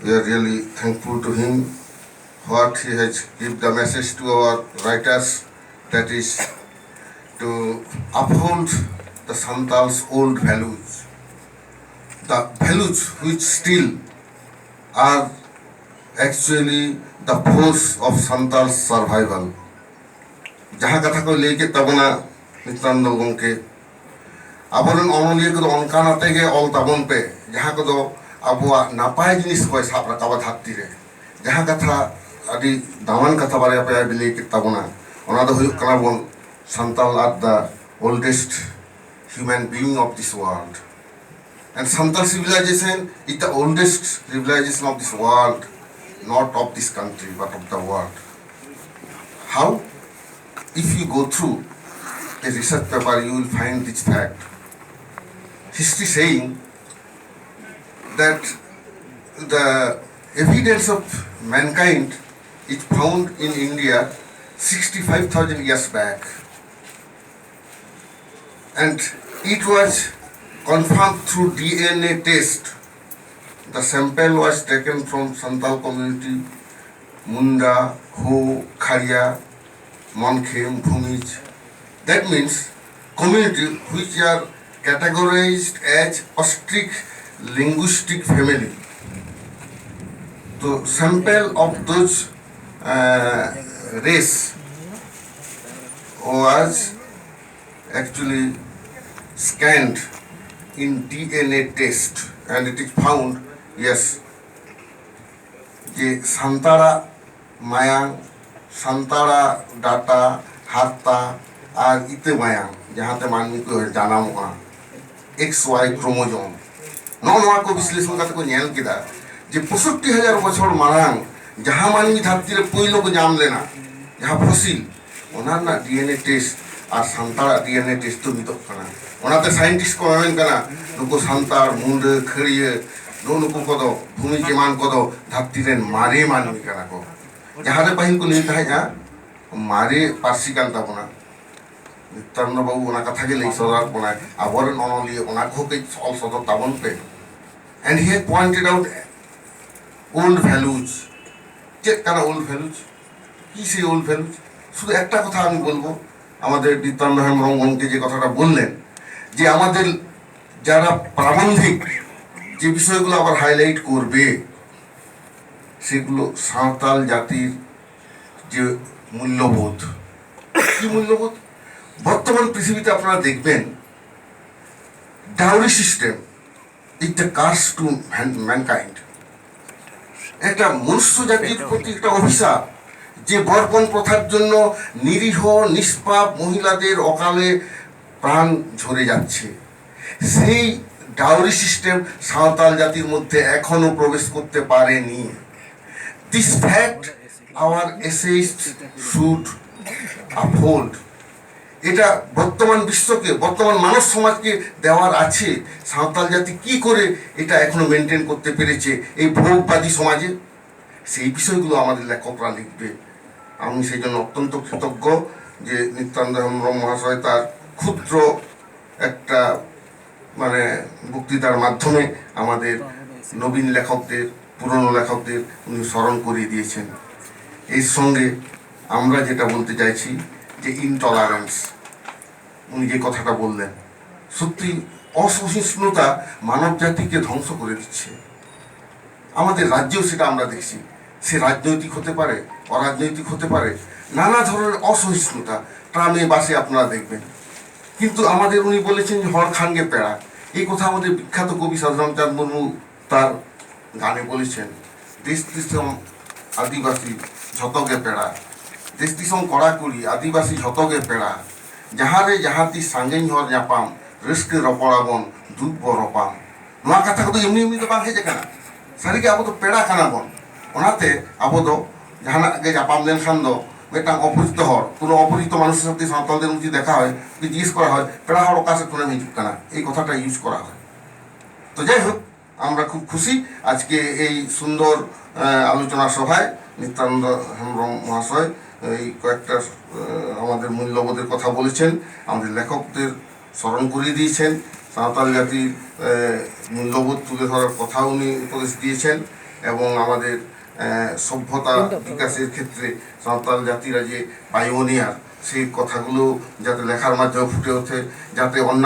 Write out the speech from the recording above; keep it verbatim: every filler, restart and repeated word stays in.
We are really thankful to him what he has give the message to our writers, that is to uphold the Santal's old values, the values which still are actually the force of Santal's survival. ᱡᱟᱦᱟᱸ ᱠᱟᱛᱷᱟ ᱠᱚ ᱞᱟᱹᱭ ᱠᱮᱫ ᱛᱟᱵᱚᱱᱟ ᱱᱤᱛᱟᱱᱫᱚ ᱜᱚᱢᱠᱮ, ᱟᱵᱚᱨᱮᱱ ᱚᱱᱚᱞᱤᱭᱟᱹ ᱠᱚᱫᱚ ᱚᱱᱠᱟᱱ ᱟᱛᱮ ᱜᱮ ᱚᱞ ᱛᱟᱵᱚᱱ ᱯᱮ, ᱡᱟᱦᱟᱸ ᱠᱚᱫᱚ ᱟᱵᱚᱣᱟᱜ ᱱᱟᱯᱟᱭ ᱡᱤᱱᱤᱥ ᱠᱚᱭ ᱥᱟᱵ ᱨᱟᱠᱟᱵᱟ ᱫᱷᱟᱹᱨᱛᱤ ᱨᱮ᱾ ᱡᱟᱦᱟᱸ ᱠᱟᱛᱷᱟ, ᱟᱹᱰᱤ ᱫᱟᱢᱟᱱ ᱠᱟᱛᱷᱟ ᱵᱟᱨᱭᱟ ᱯᱮᱭᱟ ᱵᱤᱱ ᱞᱟᱹᱭ ᱠᱮᱫ ᱛᱟᱵᱚᱱᱟ, ᱚᱱᱟ ᱫᱚ ᱦᱩᱭᱩᱜ ᱠᱟᱱᱟ ᱵᱚᱱ, Santal are the oldest human being of this world. And Santal civilization is the oldest civilization of this world, not of this country, but of the world. How? If you go through a research paper, you will find this fact. History saying that the evidence of mankind is found in India sixty-five thousand years back. And it was confirmed through D N A test. The sample was taken from Santal community, Munda, Ho, Kharia, Monkhem, Bhumij. That means community which are categorized as ostrich linguistic family. The sample of those uh, race was actually scanned in D N A test, and it is found, yes, ᱡᱮ ᱥᱟᱱᱛᱟᱲᱟᱜ ᱢᱟᱭᱟᱝ, ᱥᱟᱱᱛᱟᱲᱟᱜ data, ᱦᱟᱨᱛᱟ ᱟᱨ ᱤᱛᱟᱹ ᱢᱟᱭᱟᱝ, ᱡᱟᱦᱟᱸᱛᱮ ᱢᱟᱹᱱᱢᱤ ᱠᱚ ᱡᱟᱱᱟᱢᱚᱜᱼᱟ, X Y chromosome, ᱱᱚᱜᱼᱚ ᱱᱚᱣᱟ ᱠᱚ ᱵᱤᱥᱞᱮᱥᱚᱱ ᱠᱟᱛᱮ ᱠᱚ ᱧᱮᱞ ᱠᱮᱫᱟ ᱡᱮ ᱯᱚᱸᱭᱥᱚᱴᱴᱤ ᱦᱟᱡᱟᱨ ᱵᱚᱪᱷᱚᱨ ᱢᱟᱲᱟᱝ ᱡᱟᱦᱟᱸ ᱢᱟᱹᱱᱢᱤ ᱫᱷᱟᱹᱨᱛᱤ ᱨᱮ ᱯᱳᱭᱞᱳ ᱠᱚ ᱧᱟᱢ ᱞᱮᱱᱟ, ᱡᱟᱦᱟᱸ ᱯᱷᱚᱥᱤᱞ, ᱚᱱᱟ ᱨᱮᱱᱟᱜ D N A test ᱟᱨ ᱥᱟᱱᱛᱟᱲᱟᱜ D N A test ᱫᱚ ᱢᱤᱫᱚᱜ ᱠᱟᱱᱟ᱾ ᱚᱱᱟᱛᱮ ᱥᱟᱭᱮᱱᱴᱤᱥᱴ ᱠᱚ ᱢᱮᱱ ᱠᱟᱱᱟ, ᱱᱩᱠᱩ ᱥᱟᱱᱛᱟᱲ, ᱢᱩᱱᱰᱟᱹ, ᱠᱷᱟᱹᱲᱭᱟᱹ, ᱱᱩᱜᱼᱩ ᱱᱩᱠᱩ ᱠᱚᱫᱚ, ᱵᱷᱩᱢᱤᱡᱽ ᱮᱢᱟᱱ ᱠᱚᱫᱚ ᱫᱷᱟᱹᱨᱛᱤ ᱨᱮᱱ ᱢᱟᱨᱮ ᱢᱟᱹᱱᱢᱤ ᱠᱟᱱᱟ ᱠᱚ᱾ ᱡᱟᱦᱟᱸ ᱨᱮ ᱯᱟᱹᱦᱤᱞ ᱠᱚ ᱞᱟᱹᱭ ᱛᱟᱦᱮᱸᱫᱼᱟ ᱢᱟᱨᱮ ᱯᱟᱹᱨᱥᱤ ᱠᱟᱱ ᱛᱟᱵᱚᱱᱟ, ᱱᱤᱛᱟᱱᱫᱚ ᱵᱟᱹᱵᱩ ᱚᱱᱟ ᱠᱟᱛᱷᱟ ᱜᱮ ᱞᱟᱹᱭ ᱥᱚᱫᱚᱨᱟᱫ ᱵᱚᱱᱟᱭ᱾ ᱟᱵᱚᱨᱮᱱ ᱚᱱᱚᱞᱤᱭᱟᱹ ᱚᱱᱟ ᱠᱚᱦᱚᱸ ᱠᱟᱹᱡ ᱚᱞ ᱥᱚᱫᱚᱨ ᱛᱟᱵᱚᱱ ᱯᱮ᱾ And he had pointed out old values. যে কারা ওল্ড ভ্যালুজ? কি সেই ওল্ড ভ্যালুজ? শুধু একটা কথা আমি বলবো, আমাদের নিত্যানন্দ হেমব্রম গমকে যে কথাটা বললেন, যে আমাদের যারা প্রাবন্ধিক যে বিষয়গুলো আবার হাইলাইট করবে, সেগুলো সাঁওতাল জাতির যে মূল্যবোধ। কি মূল্যবোধ? বর্তমান পৃথিবীতে আপনারা দেখবেন, dowry system is the curse to mankind. একটা মনুষ্য জাতির প্রতি একটা অভিশাপ, যে বর্পণ প্রথার জন্য নিরীহ নিষ্পাপ মহিলাদের অকালে প্রাণ ঝরে যাচ্ছে। সেই ডাউরি সিস্টেম সাঁওতাল জাতির মধ্যে এখনো প্রবেশ করতে পারেনি। This fact our essayist should uphold. এটা বর্তমান বিশ্বকে, বর্তমান মানব সমাজকে দেওয়ার আছে, সাঁওতাল জাতি কি করে এটা এখনো মেনটেন করতে পেরেছে এই ভোগবাদী সমাজে, সেই বিষয়গুলো আমাদের লেখকরা লিখবে। আমি সেই জন্য অত্যন্ত কৃতজ্ঞ যে নিত্যানন্দ হেমব্রম মহাশয় তার ক্ষুদ্র একটা, মানে, বক্তৃতার মাধ্যমে আমাদের নবীন লেখকদের, পুরনো লেখকদের উনি স্মরণ করিয়ে দিয়েছেন। এর সঙ্গে আমরা যেটা বলতে চাইছি যে ইনটলারেন্স, উনি যে কথাটা বললেন, সত্যি অসহিষ্ণুতা মানব জাতিকে ধ্বংস করে দিচ্ছে। আমাদের রাজ্যেও সেটা আমরা দেখছি। সে রাজনৈতিক হতে পারে, অরাজনৈতিক হতে পারে, নানা ধরনের অসহিষ্ণুতা ট্রামে বাসে আপনারা দেখবেন। কিন্তু আমাদের, উনি বলেছেন যে হর খানগে পেড়া, এই কথা আমাদের বিখ্যাত কবি সাধুরাম চাঁদ মুর্মু তার গানে বলেছেন, দেশ দিশম আদিবাসী ঝতগে পেড়া, দেশ দিশম ᱠᱚᱲᱟ ᱠᱩᱲᱤ ᱟᱹᱫᱤᱵᱟᱹᱥᱤ ᱡᱷᱚᱛᱚ ᱜᱮ ᱯᱮᱲᱟ, ᱡᱟᱦᱟᱸ ᱨᱮ ᱡᱟᱦᱟᱸ ᱛᱤᱥ ᱥᱟᱸᱜᱮᱧ ᱦᱚᱨ ᱧᱟᱯᱟᱢ, ᱨᱟᱹᱥᱠᱟᱹ ᱨᱚᱯᱚᱲ ᱟᱵᱚᱱ, ᱫᱩᱠ ᱵᱚ ᱨᱚᱯᱟᱢ᱾ ᱱᱚᱣᱟ ᱠᱟᱛᱷᱟ ᱠᱚᱫᱚ ᱮᱢᱱᱤ ᱮᱢᱱᱤ ᱫᱚ ᱵᱟᱝ ᱦᱮᱡ ᱟᱠᱟᱱᱟ᱾ ᱥᱟᱹᱨᱤᱜᱮ ᱟᱵᱚ ᱫᱚ ᱯᱮᱲᱟ ᱠᱟᱱᱟ ᱵᱚᱱ᱾ ᱚᱱᱟᱛᱮ ᱟᱵᱚ ᱫᱚ ᱡᱟᱦᱟᱱᱟᱜ ᱜᱮ ᱧᱟᱯᱟᱢ ᱞᱮᱱᱠᱷᱟᱱ ᱫᱚ, ᱢᱤᱫᱴᱟᱝ ᱚᱯᱚᱨᱤᱪᱤᱛᱚ ᱦᱚᱲ, ᱠᱳᱱᱳ ᱚᱯᱚᱨᱤᱪᱤᱛᱚ ᱢᱟᱱᱩᱥ ᱥᱟᱛᱷᱮ ᱥᱟᱶᱛᱟᱞ ᱫᱮᱱ ᱡᱩᱫᱤ ᱫᱮᱠᱷᱟ ᱦᱚᱭ, ᱡᱩᱫᱤ ᱡᱤᱜᱽᱜᱮᱥ ᱠᱚᱨᱟ ᱦᱚᱭ, "ᱯᱮᱲᱟ ᱦᱚᱲ ᱚᱠᱟ ᱥᱮᱫ ᱠᱷᱚᱱᱮᱢ ᱦᱤᱡᱩᱜ ᱠᱟᱱᱟ?" ᱮᱭ ᱠᱚᱛᱷᱟᱴᱟ ᱤᱭᱩᱡᱽ ᱠᱚᱨᱟ ᱦᱚᱭ᱾ তো যাই হোক, আমরা খুব খুশি আজকে এই সুন্দর, আহ, আলোচনা সভায় নিত্যানন্দ হেমব্রম মহাশয় এই কয়েকটা, আহ, আমাদের মূল্যবোধের কথা বলেছেন, আমাদের লেখকদের স্মরণ করিয়ে দিয়েছেন, সাঁওতাল জাতির, আহ, মূল্যবোধ তুলে ধরার কথা উনি উপদেশ দিয়েছেন। এবং আমাদের আহ, সভ্যতা বিকাশের ক্ষেত্রে সাঁওতাল জাতিরা যে পাইওনিয়ার, সেই কথাগুলো যাতে লেখার মাধ্যমে ফুটে ওঠে, যাতে অন্য